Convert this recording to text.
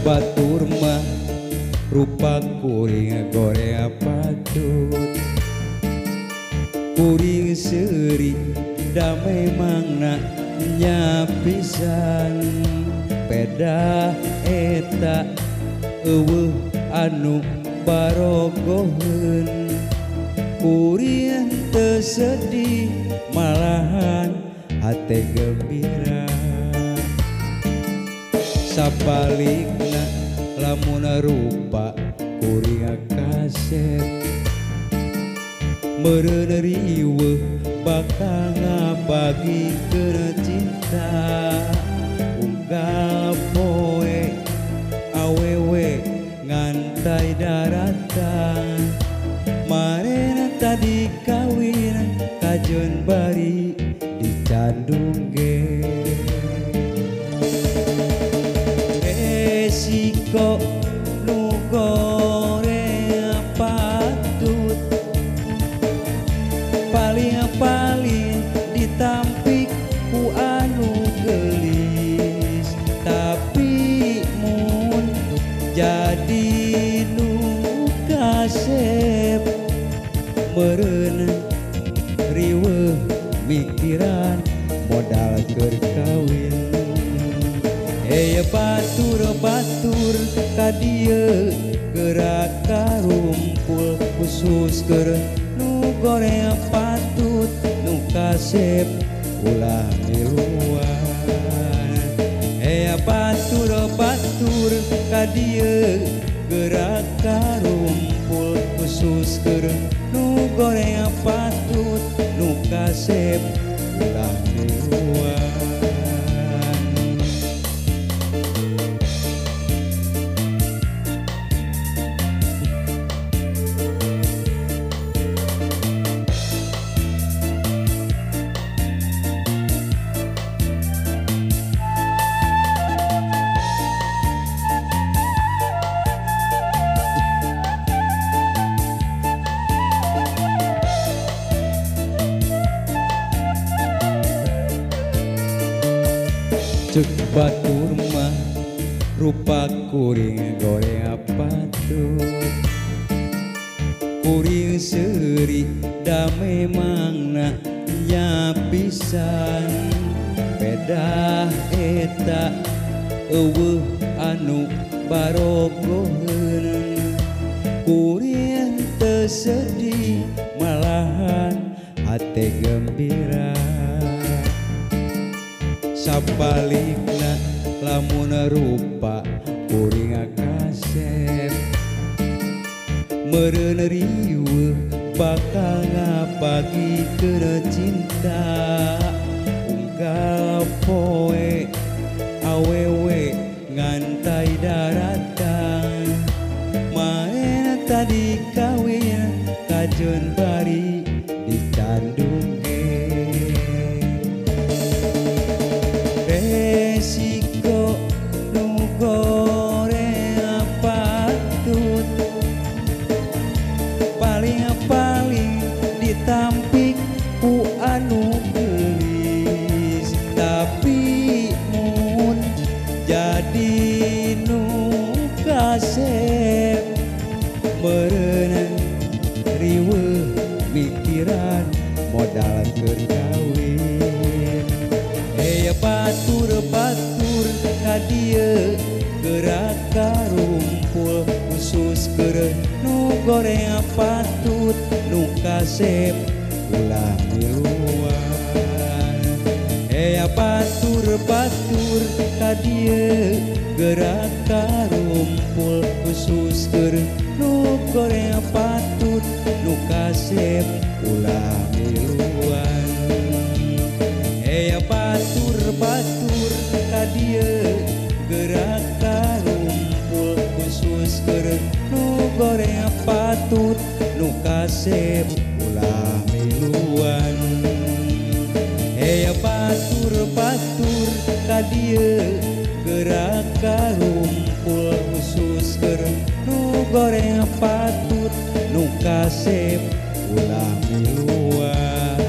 batur mah rupa kuring goreng patut. Kuring seuri da memangna nya pisan. Pedah eta eueuh anu barogoheun. Kuring teu sedih malahan hate gembira. Sabalikna lamun rupa kuring kasep meureun riweuh bakal ngabagikeun cinta. Unggal poe awewe ngantai daratan marena tadi kawin kajeun bari dicandung ge. Resiko nu goreng patut paling-paling ditampik ku anu geulis. Tapi mun jadi nu kasep meureun riweuh mikiran modal keur kawin. Hey batur-batur ka dieu gerak karumpul khusus keur nu goreng patut nu kasep ulah miluan. Hey batur-batur ka dieu gerak karumpul khusus keur nu goreng patut nu kasep ulah miluan. Cek batur mah rupa kuring goreng patut. Kuring seuri da memangna nya pisan. Pedah eta eueuh anu barogoheun. Kuring teu sedih malahan hate gembira. Sabalikna lamun rupa kuring kasep meureun riweuh bakal ngabagikeun cinta. Unggal poe awewe ngantai daratan maena tadi kawin kajeun bari dicandung ge. Resiko nu goreng patut paling-paling ditampik ku anu geulis. Tapi mun jadi nu kasep meureun riweuh mikiran modal keur kawin. Hey batur-batur ka dieu gerak karumpul khusus keur nu goreng patut nu kasep ulah miluan. Hey batur-batur ka dieu gerak karumpul khusus keur nu goreng patut nu kasep ulah miluan. Hey batur-batur ka dieu gerak karumpul khusus keur nu goreng patut nu kasep ulah miluan. Hey batur-batur ka dieu gerak karumpul khusus keur nu goreng patut nu kasep ulah miluan.